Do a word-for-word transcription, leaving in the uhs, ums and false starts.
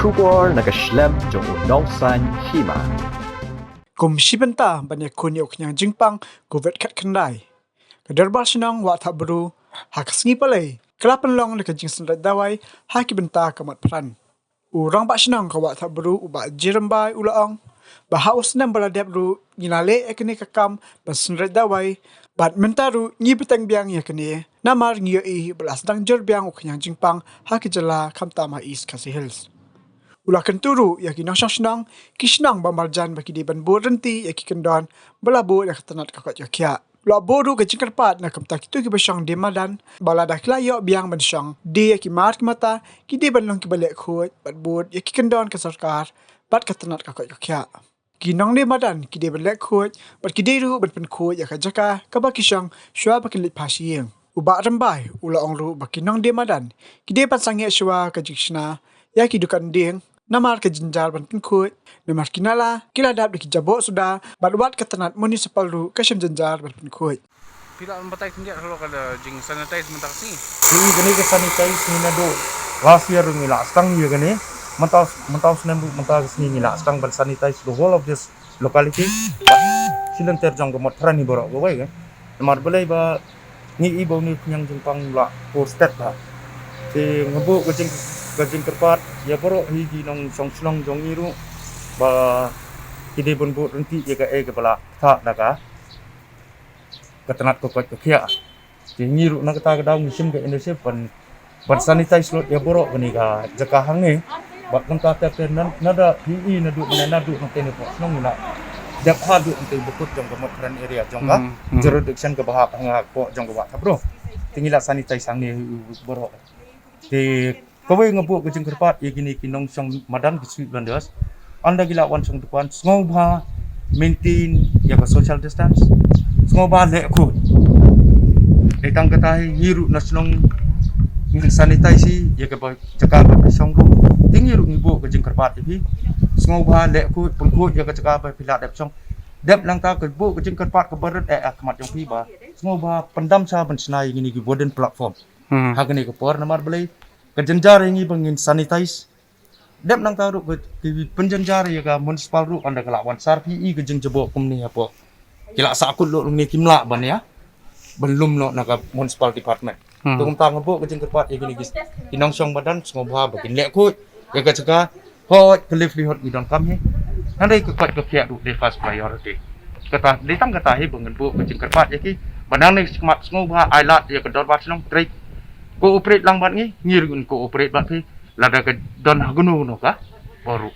Khubor na ka shlem jong u nongsan hima. Kum shi bynta ban ïakhun ïa u khñiang jingpang covid khatkhyndai, ka Dorbar Shnong Wah Thapbru ha ka sngi Palei ka la pynlong da ka jingsynreit dawai ha ki bynta ka mat phran. U Rangbah Shnong ka Wah Thapbru, u Bah J. Rymbai, u la ong ba ha u snem ba la dep ruh ngi la leh ïa kane ka kam ban synreit dawai, bad mynta ruh ngi bteng biang ïa kane namar ngi ïohi ba la sdang jur biang u khñiang jingpang ha ka jylla, khamtam ha East Khasi Hills. U la kyntu ruh ïa ki nongshong shnong, ki shnong ba marjan ba ki dei ban bud ryntih ïa ki kyndon ba la bud ïa ka tnat ka koit ka khiah. U la buh ruh ka jingkyrpad na ka bynta kito kiba shong die madan ba lada ki la ïoh biang ban shong die ïa ki mar ki mata, ki dei ban long kiba leh khuid bad bud ïa ki kyndon ka sorkar bad ka tnat ka koit ka khiah. Ki nongdie madan ki dei ban leh khuid bad ki dei ruh ban pynkhuid ïa ka jaka kaba ki shong shuwa ba kin leit phai sha ïing. U Bah Rymbai u la ong ruh ba ki nongdie madan ki dei ban sangeh shuwa ka jingshna ïa ki dukan dieng namar ka jynjar ban pynkhuid, namar ki nala ki la dap da ki jaboh suda bad wat ka tnat municipal ruh ka shem jynjar ban pynkhuid. Phi lah ban batai khyndiat halor ka jingsanitize mynta ka sngi? Ïa kane ka sanitize ngi naduh last year ruh ngi la sdang ïa kane. Mynta mynta u snem ruh mynta ka sngi ngi la sdang ban sanitize the whole of this locality. Bad shi lynter jong ka Motphran hi baroh kawei ka. Namar balei ba ngi i ba une u khñiang jingpang u la four step bha. Te nga buh ka jing ka jingkyrpad ïa baroh hi ki nongshong shnong jong ngi ruh ba ki dei ban bud ryntih ïa kaei kaba la ktah da ka ka tnat ka koit ka khiah. Te ngi ruh na kata ka daw ngi shim ka initiative ban ban sanitize lut ïa baroh kane ka jaka hangne. Bad kumta ter ter nan nada P E naduh mynne naduh nangtei ne pok shnong ngi la dep ha duh nangtei bakut jong ka Motphran area jong ka Hmm, hmm. jurisdiction kaba hap ha nga pok jong ka Wah Thapbru. Te ngi la sanitize hangne baroh. Te kawei nga buh ka jingkyrpad ïa kine ki nongshong madan ki street vendors. Ynda ki la wan shong dukan sngewbha maintain ïa ka social distance. Sngewbha leh khuid. Dei tang kata hi ngi ruh na shnong ngi sanitize hi ïa kaba jaka ba phi shong ruh. Te ngi ruh ngi buh ka jingkyrpad ïa phi. Sngewbha leh khuid, pynkhuid ïa ka jaka ba phi la dep shong. Dep nangta ka buh ka jingkyrpad kaba rit eh ha khmat jong phi ba sngewbha pyndam sha ban shna ïa kine ki wooden platform. Hmm. Ha kane ka por namar balei ka jynjar ïa ngi ba ngin sanitize. Dep nangta ruh ka ki pynjynjar ïa ka municipal ruh ynda ka la wan sar phi i ka jingjaboh kumne hapoh. Ki la sah kut lut ngi kim lah ban ïa ban lum noh na ka municipal department. Hmm. Te kumta nga buh ka jingkyrpad ïa kine ki nongshong madan sngewbha ba kin leh khuid ïa ka jaka. Hooid, ka livelihood ngi donkam hi. Hynrei ka koit ka khiah ruh dei first priority. Kata dei tang kata hi ba ngan buh ka jingkyrpad ïa ki. Ba nangne shakhmat sngewbha ai lad ïa ka dorbar shnong trei cooperate lang bad ngi, ngi ruh ngan cooperate bad phi. Lada ka don ha kano kano ka por ruh.